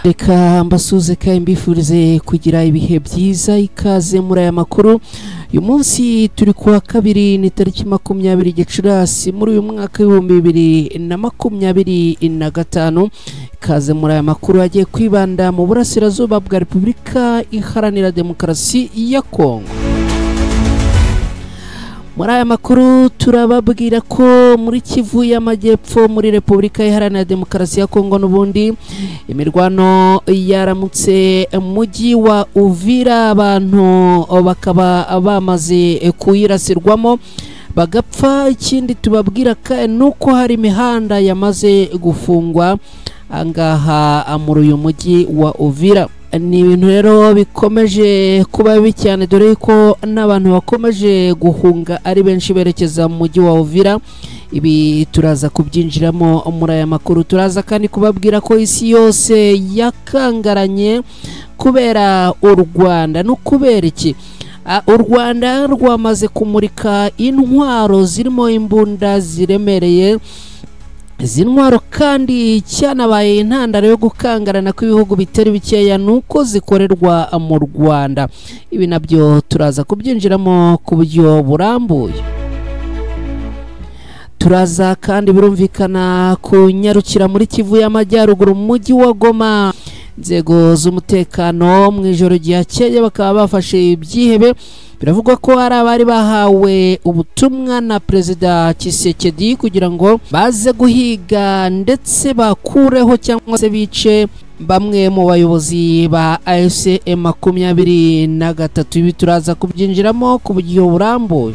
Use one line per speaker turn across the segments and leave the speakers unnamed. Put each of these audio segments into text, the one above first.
Reka mbasuze kandi mbifurize kugira ibihe byiza. Ikaze muri aya makuru. Uyu munsi turi kuwa kabiri, ni tariki 20 Gicurasi muri uyu mwaka 2025. Ikaze muri aya makuru agiye kwibanda mu burasirazuba bwa Repubulika Iharanira Demokarasi ya Kongo. Muri aya makuru turababwira ko muri Kivu y'Amajyepfo muri Repubulika Iharanira Demokarasi ya Kongo n'ubundi imirwano yaramutse mujyi wa Uvira, abantu bakaba bamaze kuyirasirwamo bagapfa. Ikindi tubabwira nuko hari imihanda yamaze gufungwa angaha muri uyu mujyi wa Uvira. Ni ibintu rero bikomeje kuba bibi cyane, dore ko n'abantu bakomeje guhunga ari benshi berekeza mu mujyi wa Uvira. Ibi turaza kubyinjiramo muri aya makuru. Turaza kandi kubabwira ko isi yose yakangaranye kubera u Rwanda. No kubera iki? U Rwanda rwamaze kumurika intwaro zirimo imbunda ziremereye. Izi ntwaro kandi cyanabaye intandaro yo gukangarana kw'ibihugu bitari bikeya nuko zikorerwa mu Rwanda. Ibi nabyo turaza kubyinjiramo ku buryo burambuye. Turaza kandi birumvikana kunyarukira muri Kivu y'Amajyaruguru mu mujyi wa Goma. Inzego z'umutekano mu ijoro ryakeye bakaba bafashe ibyihebe. Biravugwa ko hari abari bahawe ubutumwa na Perezida Tshisekedi kugira ngo baze guhiga ndetse bakureho cyangwa se bice bamwe mu bayobozi ba AFC M23. Ibi turaza kubyinjiramo ku buryo burambuye.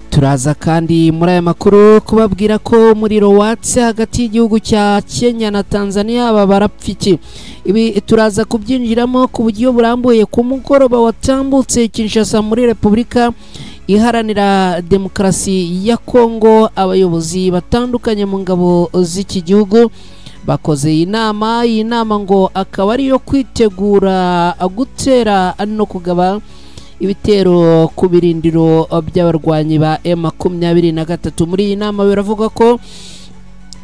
Turaza kandi muri aya makuru kubabwira ko umuriro watse hagati y'igihugu cya Kenya na Tanzania aba barapfiki. Ibi turaza kubyinjiramo ku buryo burambuye. Ku mugoroba watambutse Kinshasa muri Repubulika Iharanira Demokarasi ya Kongo, abayobozi batandukanye mu ngabo z'iki gihugu bakoze inama. Iyi nama ngo akaba ariyo kwitegura gutera no kugaba ibitero ku birindiro by'abarwanyi ba M23. Muri iyi nama biravuga ko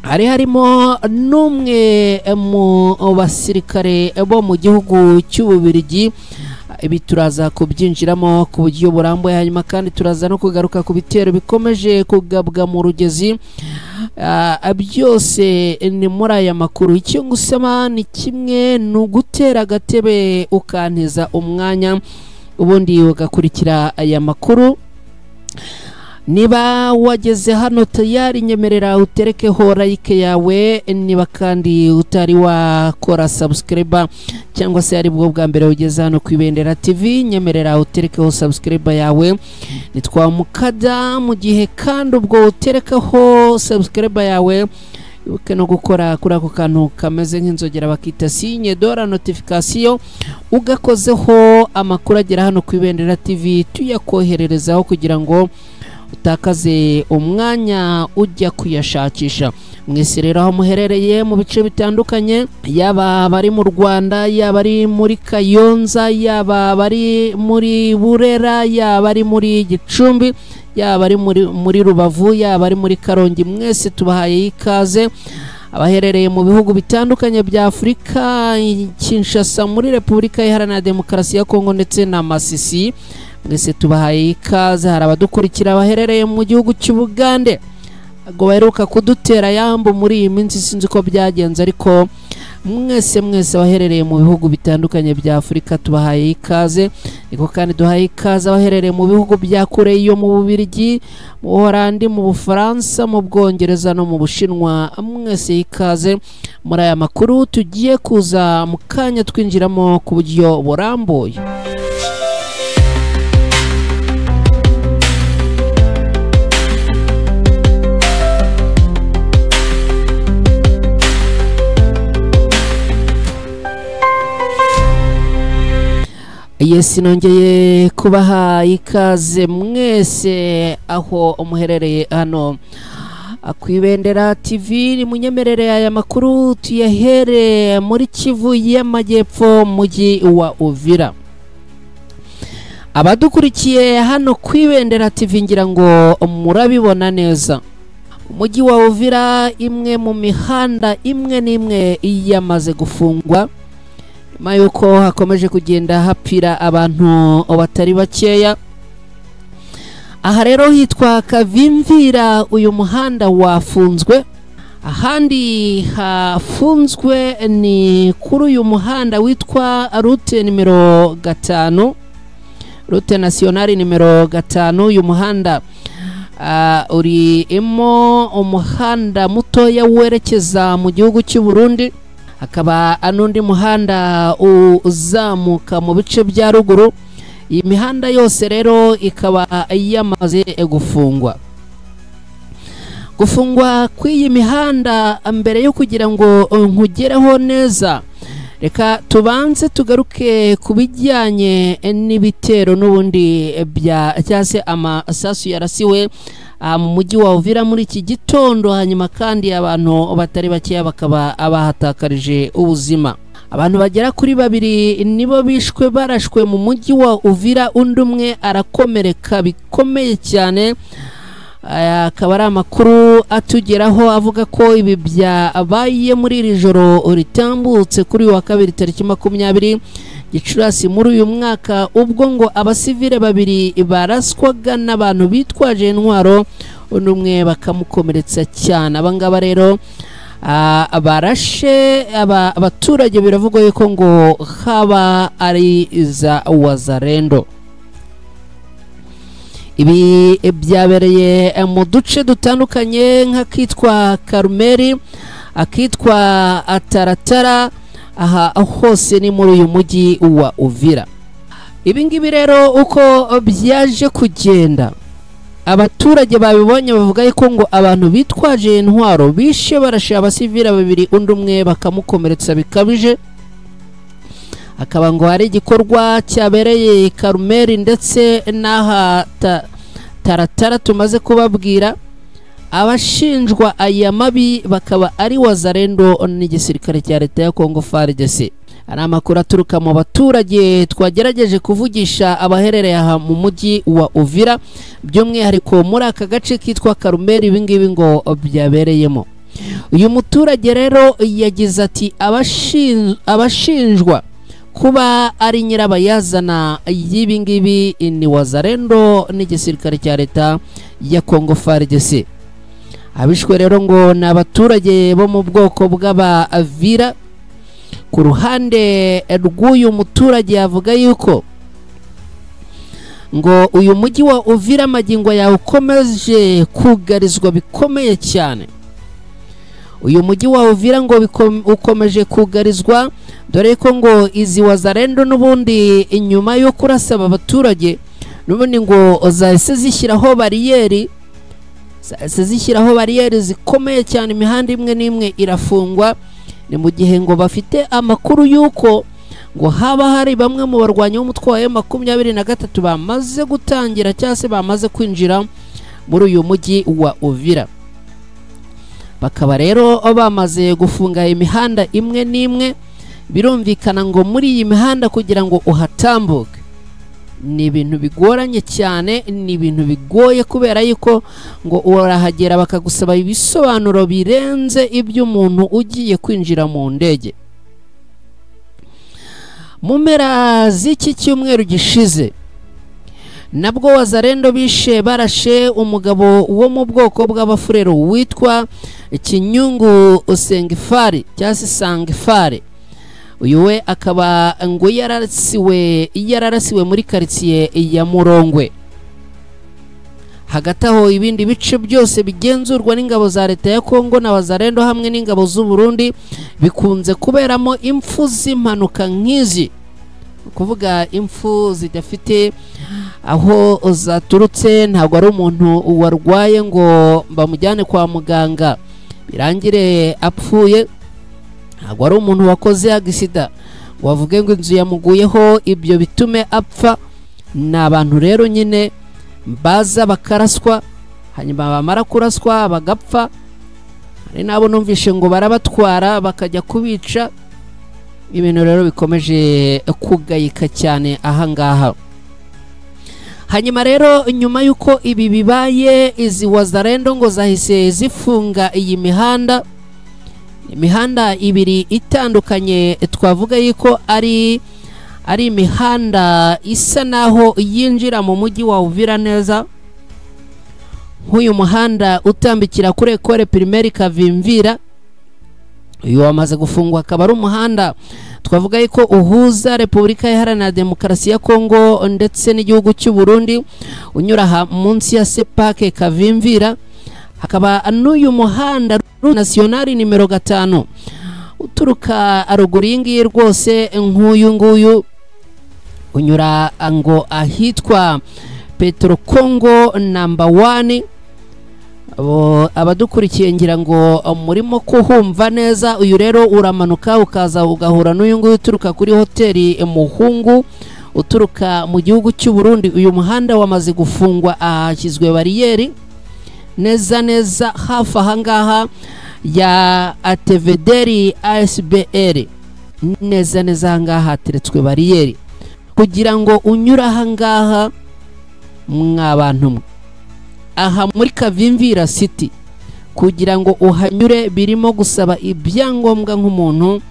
hari harimo n'umwe mu basirikare bo mu gihugu cy'Ububirigi. Ibi turaza kubyinjiramo ku buryo burambuye. Hanyuma kandi turaza no kugaruka ku bitero bikomeje kugabwa mu Rugezi. Byose ni muri aya makuru. Icyo ngusaba ni kimwe, ni ugutera agatebe ukanteza umwanya ubundi ugakurikira aya makuru. Niba wageze hano tayari, nyemerera uterekeho like yawe. Niba kandi utari wakora subscribe cyangwa se ari bwo bwa mbere ugeze hano ku Ibendera TV, nyemerera uterekeho subscribe yawe. Nitwa Mukada. Mu gihe kandi ubwo uterekaho subscribe yawe, ibuke no gukora kuri ako kantu kameze nk'inzogera bakita signe dora notification, ugakozeho amakuru agera hano ku Ibendera TV tuyakohererezaho kugira ngo utakaze umwanya ujya kuyashakisha. Mwese rero aho muherereye mu bice bitandukanye, yaba bari mu Rwanda, yaba ari muri Kayonza, yaba bari muri Burera, yaba ari muri Gicumbi, yaba ari muri Rubavu, yaba ari muri Karongi, mwese tubahaye ikaze. Abaherereye mu bihugu bitandukanye bya Afurika, Kinshasa muri Repubulika Iharanira Demokarasi ya Kongo ndetse na Masisi, mwese tubahaye ikaze. Hari abadukurikira baherereye mu gihugu cy'Ubugande ngo baheruka kudutera yambu muri iyi minsi, sinzi uko byagenze, ariko mwese mwese abaherereye mu bihugu bitandukanye bya Afurika tubahaye ikaze. Niko kandi duhaye ikaze abaherereye mu bihugu bya kure yo mu Bubiligi, mu Buholandi, mu Bufaransa, mu Bwongereza no mu Bushinwa, mwese ikaze muri aya makuru tugiye kuza mu kanya twinjiramo ku buryo burambuye. Yes, nongeye kubaha ikaze mwese aho muherereye hano ku Ibendera TV. Ni munyemerere aya makuru tuyahere muri Kivu y'Amajyepfo, mujyi wa Uvira. Abadukurikiye hano ku Ibendera TV ngira ngo murabibona neza. Umujyi wa Uvira imwe mu mihanda imwe n'imwe yamaze gufungwa nyuma yuko hakomeje kugenda hapfira abantu batari bakeya. Aha rero hitwa Kavimvira, uyu muhanda wafunzwe. Ahandi hafunzwe ni kuri uyu muhanda witwa route nimero 5, route nationale nimero 5. Uyu muhanda urimo umuhanda mutoya werekeza mu gihugu cy'u Burundi, hakaba n'undi muhanda uzamuka mu bice bya ruguru. Iyi mihanda yose rero ikaba yamaze gufungwa. Gufungwa kw'iyi mihanda, mbere yo kugira ngo nkugereho neza, reka tubanze tugaruke ku bijyanye n'ibitero n'ubundi bya cyangwa se amasasu yarasiwe mu mujyi wa Uvira muri iki gitondo, hanyuma kandi abantu batari bakeya bakaba abahatakarije ubuzima. Abantu bagera kuri 2 nibo bishwe barashwe mu mujyi wa Uvira, undi umwe arakomereka bikomeye cyane. Aya akaba ari amakuru atugeraho avuga ko ibi byabaye muri iri joro ritambutse kuri wa kabiri tariki 20 Gicurasi muri uyu mwaka, ubwo ngo abasivile 2 baraswaga n'abantu bitwaje intwaro, undi umwe bakamukomeretsa cyane. Abangaba rero barashe abaturage, biravugwa yuko ngo haba ari za Wazalendo. Ibi byabereye mu duce dutandukanye nk'akitwa Karumeri, akitwa Ataratara, aha hose ni muri uyu mujyi wa Uvira. Ibi ngibi rero uko byaje kugenda, abaturage babibonye bavuga yuko ngo abantu bitwaje intwaro bishe barashe abasivile 2, undi umwe bakamukomeretsa bikabije. Akaba ngo hari igikorwa cyabereye Karumeri ndetse n'aha Taratara tumaze kubabwira. Abashinjwa aya mabi bakaba ari Wazalendo n'igisirikare cya leta ya Congo FARDC. Ari amakuru aturuka mu baturage twagerageje kuvugisha abaherereye aha mu mujyi wa Uvira, by'umwihariko muri aka gace kitwa Karumeri ibi ngibi ngo byabereyemo. Uyu muturage rero yagize ati abashinjwa kuba ari nyirabayazana y'ibi ngibi ni Wazalendo n'igisirikare cya leta ya Congo FARDC. Abishwe rero ngo ni abaturage bo mu bwoko bw'Abavira. Ku ruhande rw'uyu muturage yavuga yuko ngo uyu mujyi wa Uvira magingo yawe ukomeje kugarizwa bikomeye cyane. Uyu mujyi wa Uvira ngo ukomeje kugarizwa, dore ko ngo izi Wazalendo n'ubundi inyuma yo kurasaba abaturage n'ubundi ngo zahise zishyiraho bariyeri, zahise zishyiraho bariyeri zikomeye cyane, imihanda imwe n'imwe irafungwa. Ni mu gihe ngo bafite amakuru y'uko ngo haba hari bamwe mu barwanyi b'umutwe wa M23 bamaze gutangira cyangwa se bamaze kwinjira muri uyu mujyi wa Uvira. Bakaba rero bamaze gufunga imihanda imwe n'imwe. Birumvikana ngo muri iyi mihanda kugira ngo uhatambuke ni ibintu bigoranye cyane, ni ibintu bigoye kubera yuko ngo urahagera bakagusaba ibisobanuro birenze iby'umuntu ugiye kwinjira mu ndege. Mu mpera z'iki cyumweru gishize nabwo Wazalendo bishe barashe umugabo wo mu bwoko bw'Abafurero witwa Kinyungu Sengifari cyangwa se Sangifari. Uyu we akaba ngo yararasiwe muri quartier ya Murongwe. Hagati aho ibindi bice byose bigenzurwa n'ingabo za leta ya Kongo na Wazalendo hamwe n'ingabo z'u Burundi bikunze kuberamo impfu z'impanuka nk'izi, kuvuga impfu zidafite aho zaturutse. Ntabwo ari umuntu warwaye ngo bamujyane kwa muganga birangire apfuye, ntabwo ari umuntu wakoze agisida ngo bavuge ngo inzu yamuguyeho ibyo bitume apfa. Ni abantu rero nyine baza bakaraswa, hanyuma bamara kuraswa bagapfa. Hari nabo numvishe ngo barabatwara bakajya kubica. Ibintu rero bikomeje kugayika cyane ahangaha. Hanyuma rero nyuma yuko ibi bibaye, izi Wazalendo ngo zahise zifunga iyi mihanda, imihanda ibiri itandukanye, twavuga yuko ari imihanda isa naho yinjira mu mujyi wa Uvira neza. Nk'uyu muhanda utambikira kuri Ecole Primaire Kavimvira, uyu wamaze gufungwa, akaba ari umuhanda twavuga yuko uhuza Repubulika Iharanira Demokarasi ya Kongo ndetse n'igihugu cy'u Burundi, unyura munsi ya Sepake Kavimvira. Hakaba n'uyu muhanda nationale nimero 5 uturuka aruguru y'ingiyi rwose, nk'uyu nguyu unyura ngo ahitwa Petro Congo number 1. Abadukurikiye ngira ngo murimo kuhumva neza. Uyu rero uramanuka ukaza ugahura n'uyu nguyu uturuka kuri hoteli Muhungu uturuka mu gihugu cy'u Burundi. Uyu muhanda wamaze gufungwa, ahashyizwe bariyeri neza neza hafi ahangaha ya ATVDR ASBR, neza neza ahangaha hateretswe bariyeri kugira ngo unyura ahangaha mwabantu mwe aha muri Kavimvira City, kugira ngo uhanyure birimo gusaba ibyangombwa nk'umuntu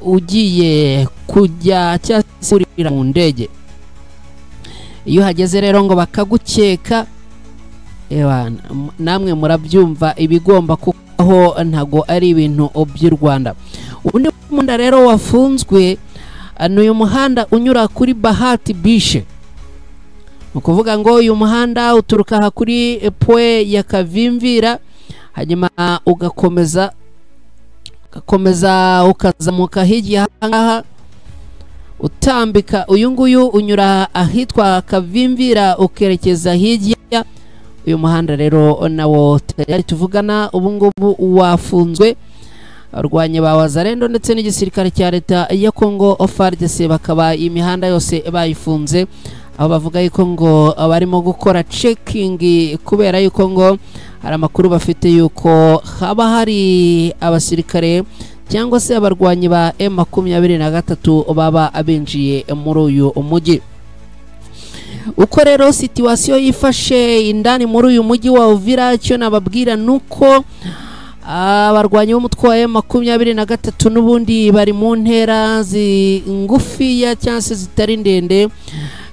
ugiye kujya cyangwa mu ndege. Iyo hageze rero ngo bakagukeka, namwe murabyumva ibigomba kubaho, ntago ari ibintu by'u Rwanda. Undi muhanda rero wafunzwe ni uyu muhanda unyura kuri Bahati Bishe. Ukuvuga ngo uyu muhanda uturuka aha kuri Pwe ya Kavimvira, hanyuma ugakomeza ukazamuka hirya ahangaha utambika. Uyu nguyu unyura ahitwa Kavimvira ukerekeza hirya. Uyu muhanda rero nawo tayari tuvugana ubu ngubu wafunzwe. Abarwanyi ba Wazalendo ndetse n'igisirikare cya leta ya Kongo FARDC bakaba imihanda yose bayifunze, aho bavuga yuko ngo barimo gukora checking kubera yuko ngo hari amakuru bafite yuko haba hari abasirikare cyangwa se abarwanyi ba M23 baba abinjiye muri uyu mujyi. Uko rero situation yifashe indani muri uyu mujyi wa Uvira, cyo nababwira nuko abarwanyi b'umutwe wa M23 n'ubundi bari mu ntera ngufiya cyangwa se zitari ndende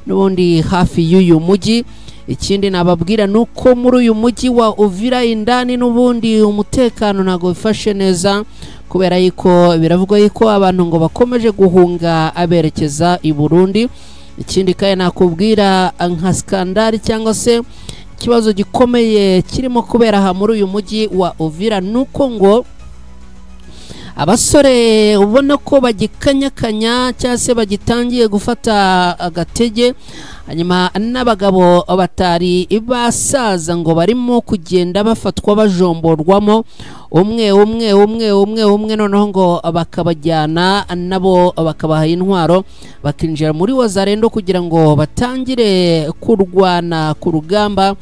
n'ubundi hafi y'uyu mujyi. Ikindi nababwira nuko muri uyu mujyi wa Uvira indani n'ubundi umutekano ntago wifashe neza, kubera yuko biravugwa yuko abantu ngo bakomeje guhunga aberekeza i Burundi. Ikindi kandi nakubwira nka skandali cyangwa se ikibazo gikomeye kirimo kubera aha muri uyu mujyi wa Uvira nuko ngo abasore ubona ko bagikanyakanya cyangwa se bagitangiye gufata agatege, hanyuma n'abagabo batari basaza ngo barimo kugenda bafatwa bajomborwamo umwe umwe umwe umwe umwe, noneho ngo bakabajyana nabo bakabaha intwaro bakinjira muri Wazalendo kugira ngo batangire kurwana ku rugamba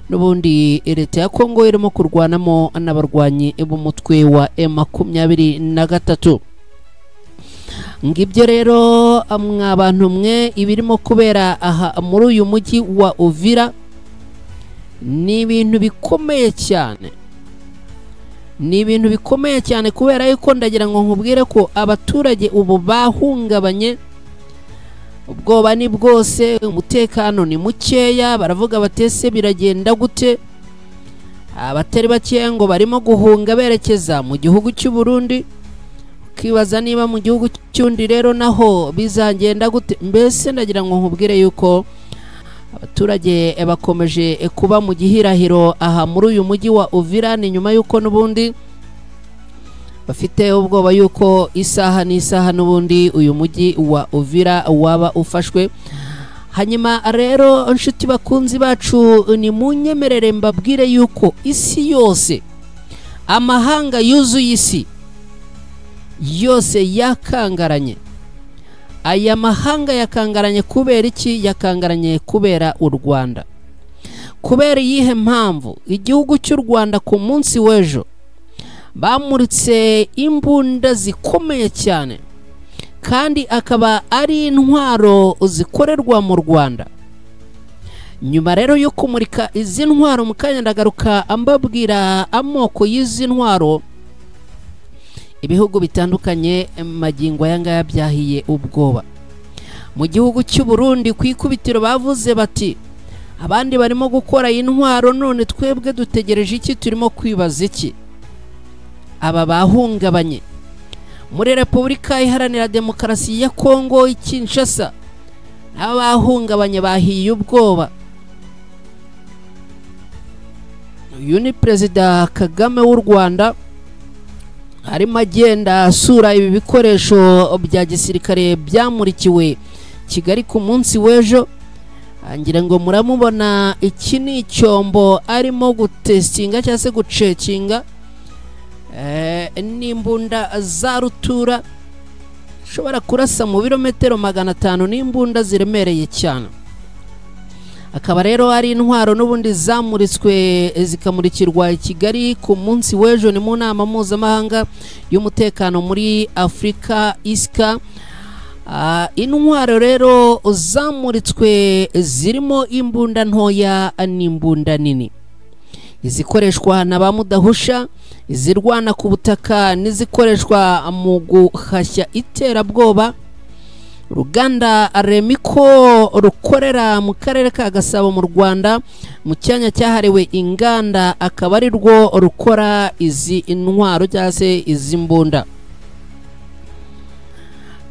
n'ubundi leta ya Kongo irimo kurwanamo n'abarwanyi b'umutwe wa M23. Ngibyo rero mwa bantu mwe, ibirimo kubera aha muri uyu mujyi wa Uvira ni ibintu bikomeye cyane, ni ibintu bikomeye cyane, kubera yuko ndagira ngo nkubwire ko abaturage ubu bahungabanye, ubwoba ni bwose, umutekano ni mukeya. Baravuga batese biragenda gute? Abatari bakeya ngo barimo guhunga berekeza mu gihugu cy'u Burundi, ukibaza niba mu gihugu cy'undi rero naho bizagenda gute. Mbese ndagira ngo nkubwire yuko abaturage bakomeje kuba mu gihirahiro aha muri uyu mujyi wa Uvira, ni nyuma yuko n'ubundi bafite ubwoba yuko isaha n'isaha n'ubundi uyu mujyi wa Uvira waba ufashwe. Hanyuma rero nshuti bakunzi bacu, ni munyemerere mbabwire yuko isi yose, amahanga yuzuye isi yose yakangaranye. Aya mahanga yakangaranye kubera iki? Yakangaranye kubera u Rwanda. Kubera iyihe mpamvu? Igihugu cy'u Rwanda ku munsi w'ejo bamuritse imbunda zikomeye cyane, kandi akaba ari intwaro zikorerwa mu Rwanda. Nyuma rero yo kumurika izi ntwaro, mu kanya ndagaruka ambabwira amoko y'izi ntwaro, ibihugu bitandukanye magingo aya ngaya byahiye ubwoba. Mu gihugu cy'u Burundi ku ikubitiro bavuze bati abandi barimo gukora intwaro, none twebwe dutegereje iki? Turimo kwibaza iki? Aba bahungabanye. Muri Repubulika Iharanira Demokarasi ya Kongo i Kinshasa, abahungabanye bahiye ubwoba. Uyu ni Perezida Kagame w'u Rwanda arimo agenda asura ibi bikoresho bya gisirikare byamurikiwe Kigali ku munsi w'ejo. Ngira ngo muramubona, iki ni icyombo arimo gutestinga cyangwa se gucekinga n'imbunda za rutura ishobora kurasa mu birometero 500, n'imbunda ziremereye cyane. Akaba rero ari intwaro n'ubundi zamuritswe zikamurikirwa i Kigali ku munsi w'ejo, ni mu nama mpuzamahanga y'umutekano muri Afurika ISCA. Intwaro rero zamuritswe zirimo imbunda ntoya n'imbunda nini, izikoreshwa na ba mudahusha, izirwana ku butaka n'izikoreshwa mu guhashya iterabwoba. Uruganda Remiko rukorera mu karere ka Gasabo mu Rwanda mu cyanya cyahariwe inganda, akaba ari rwo rukora izi intwaro cyangwa se izi mbunda.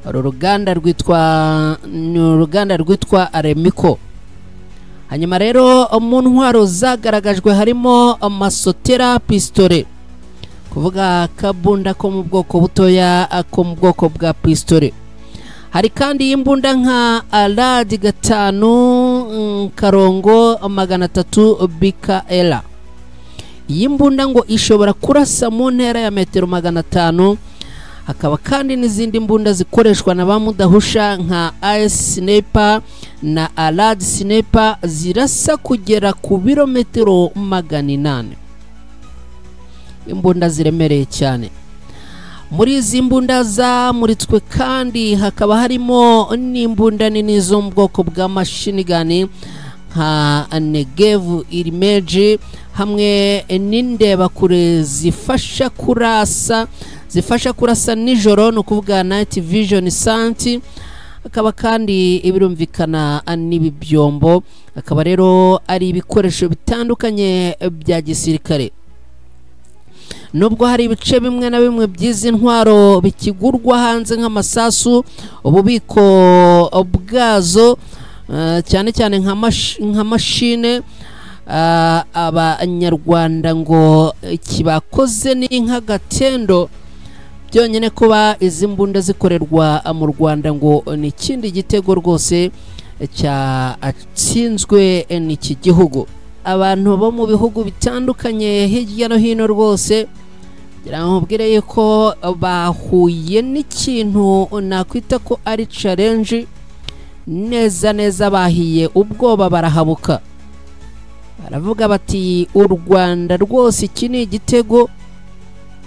Uru ruganda rwitwa, ni uruganda rwitwa Remiko. Hanyuma rero mu ntwaro zagaragajwe harimo amasotera pistole, kuvuga kabunda ko mu bwoko butoya ko mu bwoko bwa pistole. Hari kandi imbunda nka Alad 5 karongo 300 BKL. Iyi mbunda ngo ishobora kurasa mu ntera ya metero 500. Hakaba kandi n'izindi mbunda zikoreshwa na ba mudahusha nka AS Sniper na Alad Sniper zirasa kugera ku birometero 800. Imbunda ziremereye cyane. Muri izi mbunda zamuritswe kandi hakaba harimo n'imbunda nini zo mu bwoko bwa machine gun nka Negev Image, hamwe n'indebakure zifasha kurasa nijoro, ni ukuvuga night vision santi. Akaba kandi ibirumvikana n'ibi byombo, akaba rero ari ibikoresho bitandukanye bya gisirikare. Nubwo hari ibice bimwe na bimwe by'izi ntwaro bikigurwa hanze nk'amasasu, ububiko bwazo cyane cyane nka mashine, abanyarwanda ngo kibakoze ni nk'agatendo byonyine kuba izi mbunda zikorerwa mu Rwanda, ngo ni ikindi gitego rwose cyatsinzwe n'iki gihugu. Abantu bo mu bihugu bitandukanye hirya no hino rwose nkubwire yuko bahuye n'ikintu nakwita ko ari challenge neza neza, bahiye ubwoba barahabuka, baravuga bati u Rwanda rwose iki ni igitego.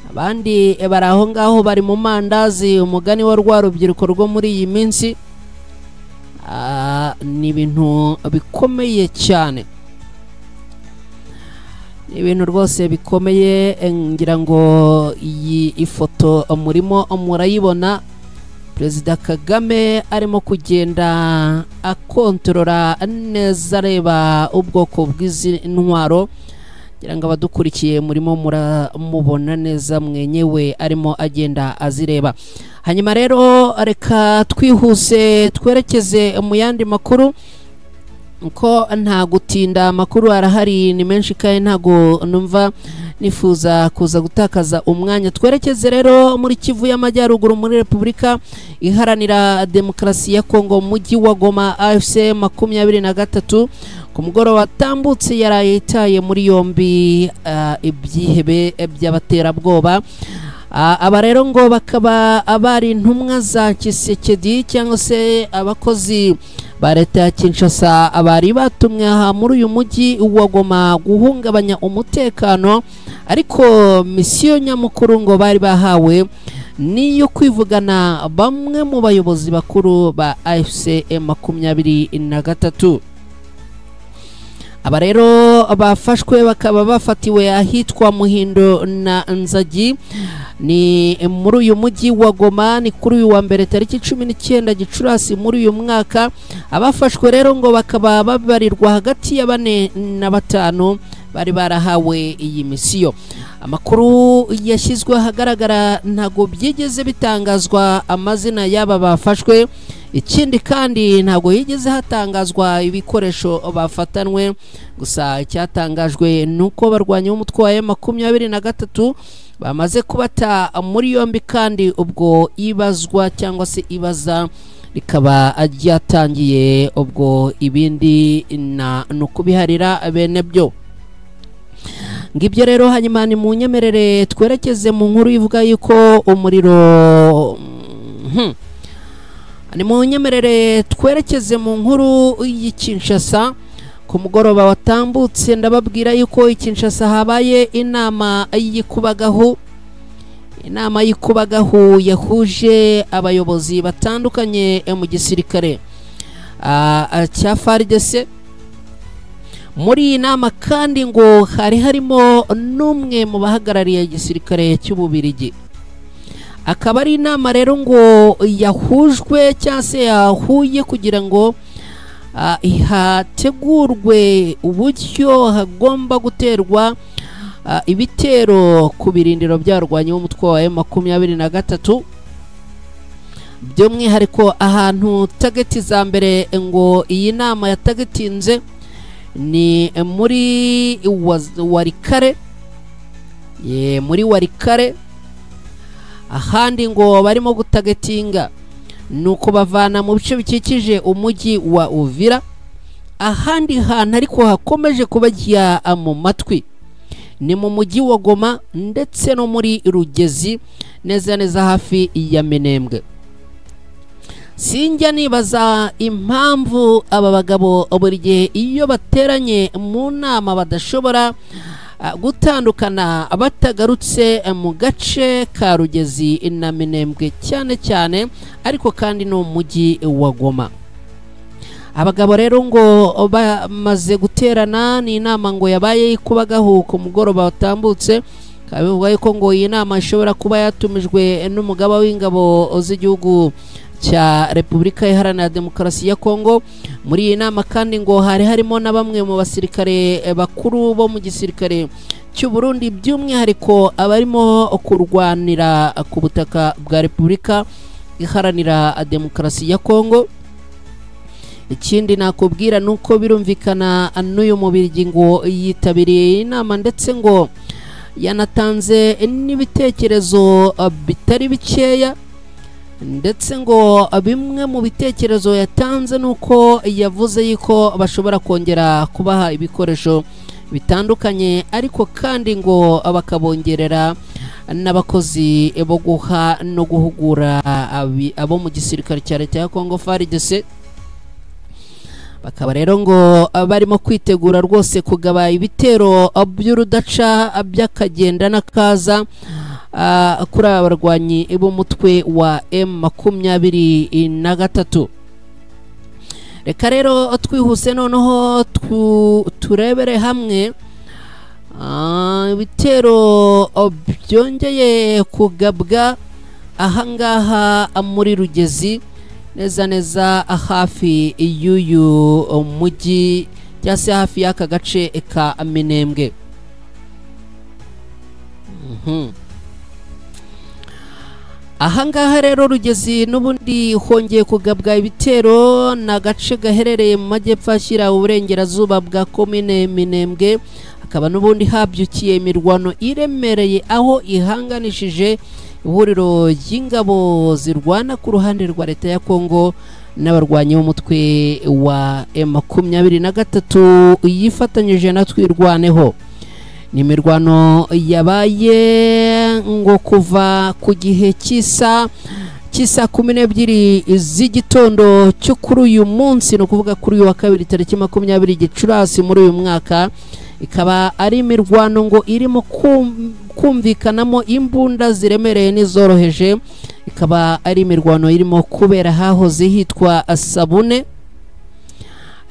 Abandi bari aho ngaho bari mu mandazi, umugani wa rwa rubyiruko rwo muri iyi minsi. Ni ibintu bikomeye cyane, ibintu rwose bikomeye. Ngira ngo iyi ifoto murimo murayibona, Perezida Kagame arimo kugenda akontorora neza areba ubwoko bw'izi ntwaro. Ngira ngo abadukurikiye murimo muramubona neza mwenyewe arimo agenda azireba. Hanyuma rero reka twihuse twerekeze mu yandi makuru, ko nta gutinda, amakuru arahari ni menshi kandi ntago numva nifuza kuza gutakaza umwanya. Twerekeze rero muri Kivu y'Amajyaruguru muri Repubulika Iharanira Demokarasi ya Kongo, mujyi wa Goma. AFC 23 ku mugoroba watambutse yaraye itaye muri yombi ibyihebe by'abaterabwoba. Aba rero ngo bakaba abari intumwa za Tshisekedi cyangwa se abakozi ba leta ya Kinshasa abari batumwe aha muri uyu mujyi wa Goma guhungabanya umutekano, ariko misiyo nyamukuru ngo bari bahawe niyo kwivugana bamwe mu bayobozi bakuru ba AFC 23. Aba rero bafashwe bakaba bafatiwe ahitwa Muhindo na Nzagi, ni muri uyu mujyi wa Goma, ni kuri uyu wa mbere tariki 19 Gicurasi muri uyu mwaka. Abafashwe rero ngo bakaba babarirwa hagati ya 4 na 5 bari barahawe iyi misiyo. Amakuru yashyizwe ahagaragara ntago byigeze bitangazwa amazina y'aba bafashwe. Ikindi kandi ntago yigeze hatangazwa ibikoresho bafatanwe, gusa icyatangajwe nuko barwanya umutwe wa M23 bamaze kubata muri yombi, kandi ubwo ibazwa cyangwa se ibaza rikaba ryatangiye, ubwo ibindi na nukubiharira bene byo. Ngibyo rero. Hanyuma ni mu nyemerere twerekeze mu nkuru ivuga yuko umuriro ni mu nyemerere twerekeze mu nkuru y'Kinshasa. Ku mugoroba watambutse ndababwira yuko Kinshasa habaye inama y'ikubagahu. Inama y'ikubagahu yahuje abayobozi batandukanye mu gisirikare cya FARDC. Muri iyi nama kandi ngo hari harimo n'umwe mu bahagarariye igisirikare cy'Ububirigi. Akaba ari inama rero ngo yahujwe cyangwa se yahuye kugira ngo hategurwe uburyo hagomba guterwa ibitero ku birindiro byarwanya umutwe wa M23, by'umwihariko ahantu tageti za mbere ngo iyi nama yatagetinze ni muri Warikare, muri Warikare. Ahandi ngo barimo gutagetinga nuko bavana mu bice bikikije umujyi wa Uvira. Ahandi hantu ariko hakomeje kubajya mu matwi ni mu mujyi wa Goma ndetse no muri Rugezi, neza neza hafi ya Minembwe. Sinjya nibaza impamvu aba bagabo buri gihe iyo bateranye mu nama badashobora gutandukana batagarutse mu gace ka Rugezi na Minembwe cyane cyane, ariko kandi no mu mujyi wa Goma. Abagabo rero ngo bamaze guterana, ni inama ngo yabaye ikubagahu ku mugoroba watambutse. Kabivuga yuko ngo iyi nama ishobora kuba yatumijwe n'umugaba w'ingabo z'igihugu cya Repubulika Iharanira Demokarasi ya Kongo. Muri iyi nama kandi ngo hari harimo na bamwe mu basirikare bakuru bo mu gisirikare cy'u Burundi, by'umwihariko abarimo kurwanira ku butaka bwa Repubulika Iharanira Demokarasi ya Kongo. Ikindi nakubwira nuko birumvikana n'uyu mubirigi ngo yitabiriye inama, ndetse ngo yanatanze n'ibitekerezo bitari bikeya, ndetse ngo bimwe mu bitekerezo yatanze nuko yavuze yuko bashobora kongera kubaha ibikoresho bitandukanye, ariko kandi ngo bakabongerera n'abakozi bo guha no guhugura abo mu gisirikare cya leta ya Kongo FARDC. Bakaba rero ngo barimo kwitegura rwose kugaba ibitero by'urudaca by'akagenda n'akaza kuri aba barwanyi b'umutwe wa M23. Reka rero twihuse noneho turebere hamwe ibitero byongeye kugabwa ahangaha muri Rugezi, neza neza hafi y'uyu mujyi cyangwa se hafi y'aka gace ka Minembwe. Ahangaha rero Rugezi n'ubundi hongeye kugabwa ibitero na gace gaherereye mu majyepfo ashyira uburengerazuba bwa komine Minembwe, hakaba n'ubundi habyukiye imirwano iremereye aho ihanganishije ihuriro ry'ingabo zirwana ku ruhande rwa leta ya Kongo n'abarwanyi b'umutwe wa M23 yifatanyije na Twirwaneho. Ni imirwano yabaye ngo kuva ku gihe cy'isa 12 z'igitondo cyo kuri uyu munsi, no kuvuga kuri uyu wa kabiri tariki 20 Gicurasi muri uyu mwaka. Ikaba ari imirwano ngo irimo kumvikanamo imbunda ziremereye n'izoroheje, ikaba ari imirwano irimo kubera hahoze hitwa Sabune.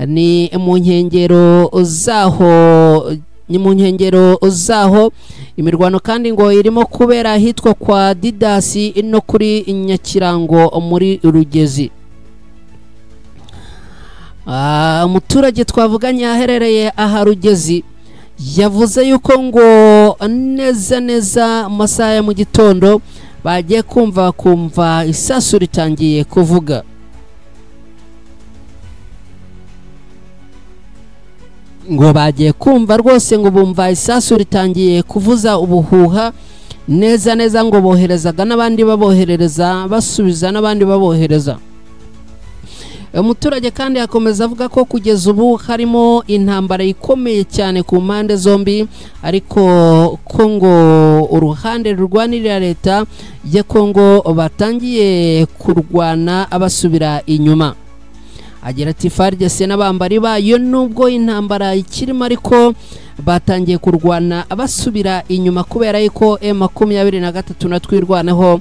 Ni mu nkengero zaho, ni mu nkengero zaho. Imirwano kandi ngo irimo kubera ahitwa kwa Didasi no kuri Nyakirango muri Rugezi. Umuturage twavuganye aherereye aha Rugezi yavuze yuko ngo neza neza masaha ya mu gitondo bagiye kumva isasu ritangiye kuvuga. Ngo bagiye kumva rwose ngo bumva isasu ritangiye kuvuza ubuhuha neza neza, ngo boherezaga n'abandi baboherereza, basubiza n'abandi babohereza. Umuturage kandi akomeza avuga ko kugeza ubu harimo intambara ikomeye cyane ku mpande zombi, ariko ko ngo uruhande rurwanirira leta ya Kongo batangiye kurwana abasubira inyuma. Agira ati FARDC n'abambari bayo nubwo intambara ikirimo ariko batangiye kurwana abasubira inyuma kubera yuko M23 na Twirwaneho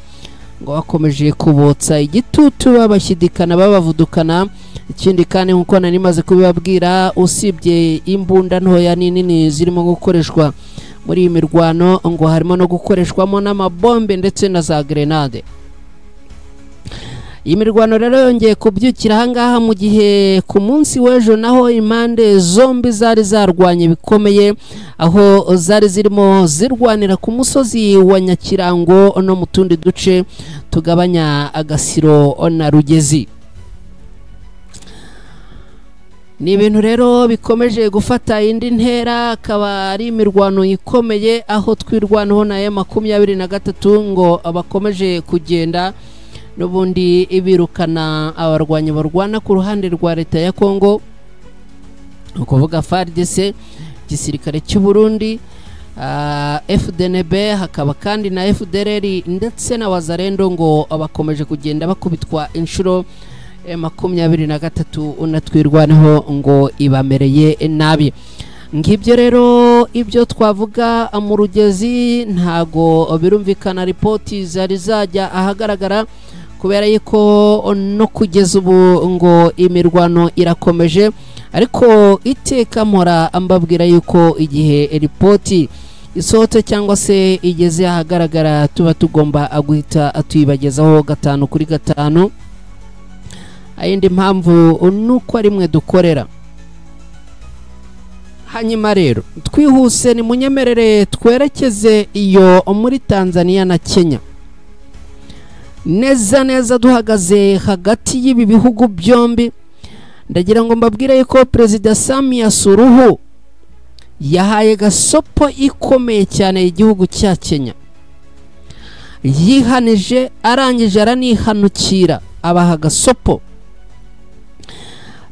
ngo bakomeje kubotsa igitutu, babashyidikana, babavudukana. Ikindi kandi nkuko nari maze kubibabwira, usibye imbunda ntoya n'inini zirimo gukoreshwa muri iyi mirwano, ngo harimo no gukoreshwamo n'amabombe ndetse na za grenade. Iyi mirwano rero yongeye kubyukira ahangaha mu gihe ku munsi w'ejo naho impande zombi zari zarwanye bikomeye, aho zari zirimo zirwanira ku musozi wa Nyakirango no mu tundi duce tugabanya Agasiro na Rugezi. Ni ibintu rero bikomeje gufata indi ntera, akaba ari imirwano ikomeye aho Twirwaneho na M23 ngo bakomeje kugenda n'ubundi ibirukana abarwanyi barwana ku ruhande rwa leta ya Kongo, ukuvuga FARDC, igisirikare cy'u Burundi, FDNB, hakaba kandi na FDLR ndetse na Wazalendo, ngo bakomeje kugenda bakubitwa inshuro M23 na Twirwaneho ngo ibamereye nabi. Ngibyo rero ibyo twavuga mu Rugezi. Ntago birumvikana ripoti zari zajya ahagaragara kubera yuko no kugeza ubu ngo imirwano irakomeje, ariko iteka mpora ambabwira yuko igihe ripoti isohotse cyangwa se igeze ahagaragara tuba tugomba guhita tuyibagezaho 5 kuri 5. Ayindi mpamvu nuko ari mwe dukorera. Hanyuma rero twihuse ni munyemerere twerekeze iyo muri Tanzania na Kenya. Neza neza duhagaze hagati y'ibi bihugu byombi, ndagira ngo mbabwire yuko Perezida Samia Suluhu yahaye gasopo ikomeye cyane igihugu cya Kenya. Yihanije arangije aranihanukira abaha gasopo.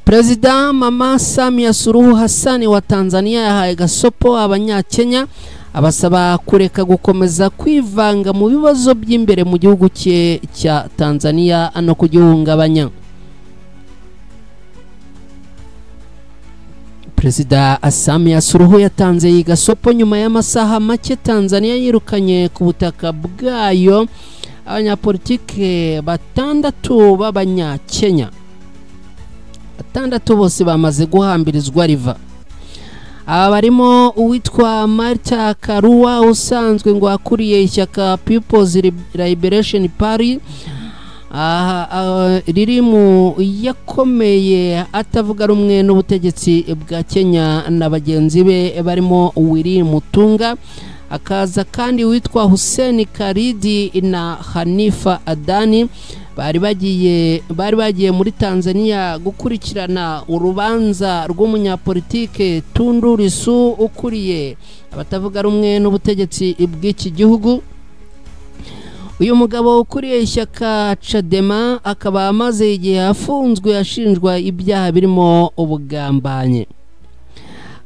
Perezida Mama Samia Suluhu Hassan wa Tanzania yahaye gasopo abanyakenya, abasaba kureka gukomeza kwivanga mu bibazo by'imbere mu gihugu cye cya Tanzania no kugihungabanya. Perezida Samia Suluhu yatanze iyi gasopo nyuma y'amasaha make Tanzania yirukanye ku butaka bwayo abanyapolitike 6 b'abanyakenya. 6 bose bamaze guhambirizwa riva. Aba barimo uwitwa Martha Karua usanzwe ngo akuriye ishyaka People's Liberation Party riri mu yakomeye atavuga rumwe n'ubutegetsi bwa Kenya na bagenzi be barimo Willy Mutunga, akaza kandi witwa Hussein Karidi na Hanifa Adani bari bagiye muri Tanzania gukurikirana urubanza rw'umunyapolitike Tundu Lissu ukuriye abatavuga rumwe n'ubutegetsi bw'iki gihugu. Uyu mugabo ukuriye ishyaka Chadema akaba amaze igihe afunzwe ashinjwa ibyaha birimo ubugambanyi.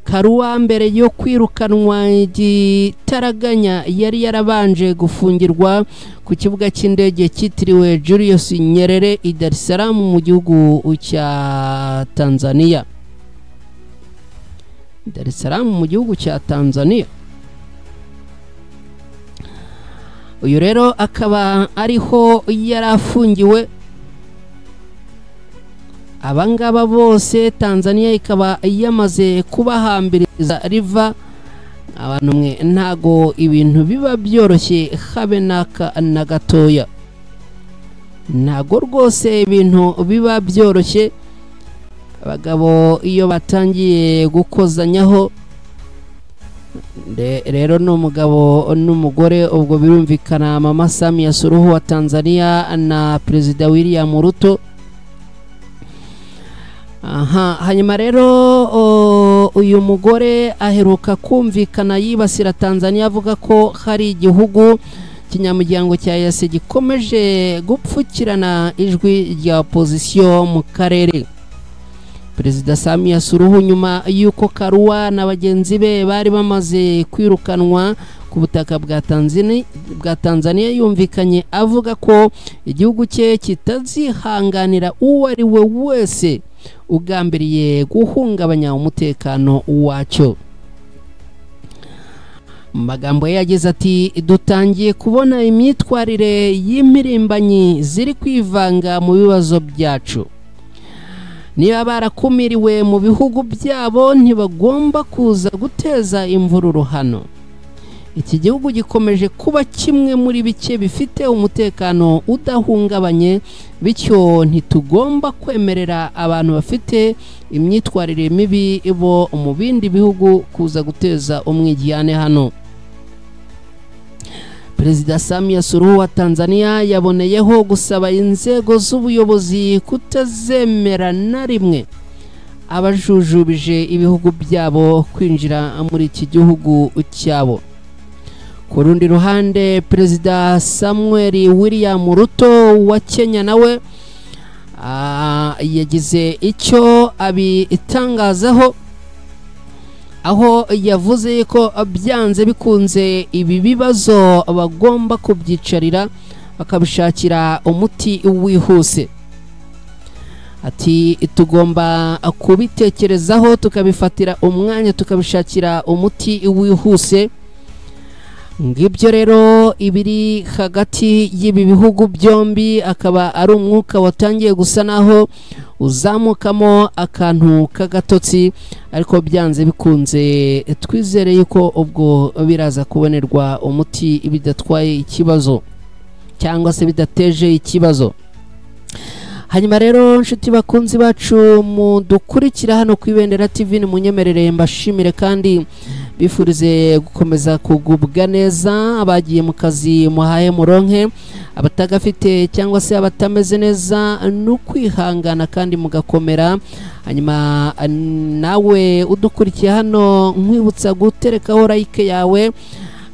Karua mbere yo kwirukanwa igitaraganya yari yarabanje gufungirwa ku kibuga cy'indege cyitiriwe Julius Nyerere i Dar es Salaam mu gihugu cya Tanzania. Dar es Salaam mu gihugu cya Tanzania. Uyu rero akaba ariho yarafungiwe. Abangaba bose Tanzania ikaba yamaze kubahambiriza riva. Abantu mwe, ntago ibintu biba byoroshye habe n'aka na gatoya, ntago rwose ibintu biba byoroshye. Abagabo iyo batangiye gukozanyaho rero ni umugabo n'umugore, ubwo birumvikana Mama Samia Suluhu wa Tanzania na Perezida William Ruto. Aha, hanyuma rero uyu mugore aheruka kumvikana yibasira Tanzania, avuga ko hari igihugu kinyamuryango cya EAC gikomeje gupfukirana ijwi rya opposition mu karere. Perezida Samia Suluhu, nyuma y'uko Karua na bagenzi be bari bamaze kwirukanwa ku butaka bwa Tanzania, yumvikanye avuga ko igihugu cye kitazihanganira uwo ari we wese ugambiriye guhungabanya umutekano wacyo. Mu magambo ye yagize ati: "Dutangiye kubona imyitwarire y'impirimbanyi ziri kwivanga mu bibazo byacu. Niba barakumiriwe mu bihugu byabo, ntibagomba kuza guteza imvururu hano. Iki gihugu gikomeje kuba kimwe muri bike bifite umutekano udahungabanye, bityo ntitugomba kwemerera abantu bafite imyitwarire mibi bo mu bindi bihugu kuza guteza umwiryane hano." Perezida Samia Suluhu wa Tanzania yaboneyeho gusaba inzego z'ubuyobozi kutazemera na rimwe abajujubije ibihugu byabo kwinjira muri iki gihugu cyabo. Ku rundi ruhande, Perezida Samuel William Ruto wa Kenya nawe yagize icyo abitangazaho, aho yavuze ko byanze bikunze ibi bibazo bagomba kubyicarira bakabishakira umuti wihuse. Ati: "Tugomba kubitekerezaho, tukabifatira umwanya, tukabishakira umuti wihuse." Ngibyo rero ibiri hagati y'ibi bihugu byombi, akaba ari umwuka watangiye gusa naho uzamukamo akantu k'agatotsi, ariko byanze bikunze twizere yuko ubwo biraza kubonerwa umuti bidatwaye ikibazo cyangwa se bidateje ikibazo. Hanyuma rero, nshuti bakunzi bacu mudukurikira hano ku Ibendera TV, ni munyemerere mbashimire kandi bifurize gukomeza kugubwa neza. Abagiye mu kazi, muhaye muronke. Abatagafite cyangwa se abatameze neza, ni ukwihangana kandi mugakomera. Hanyuma nawe udukurikiye hano, nkwibutsa guterekaho like yawe,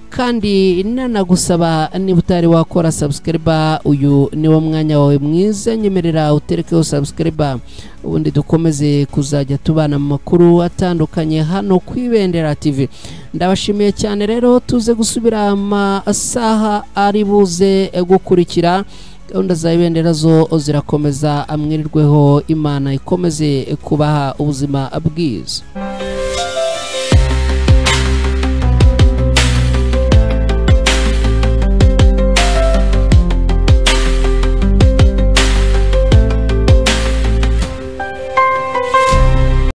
kandi nanagusaba niba utari wakora subscribe, uyu niwo mwanya wawe mwiza, nyemerera uterekeho subscribe, ubundi dukomeze kuzajya tubana mu makuru atandukanye hano ku Ibendera TV. Ndabashimiye cyane rero, tuze gusubira amasaha ari buze gukurikira. Gahunda za Ibendera zo zirakomeza. Amwirirweho, Imana ikomeze kubaha ubuzima bwiza.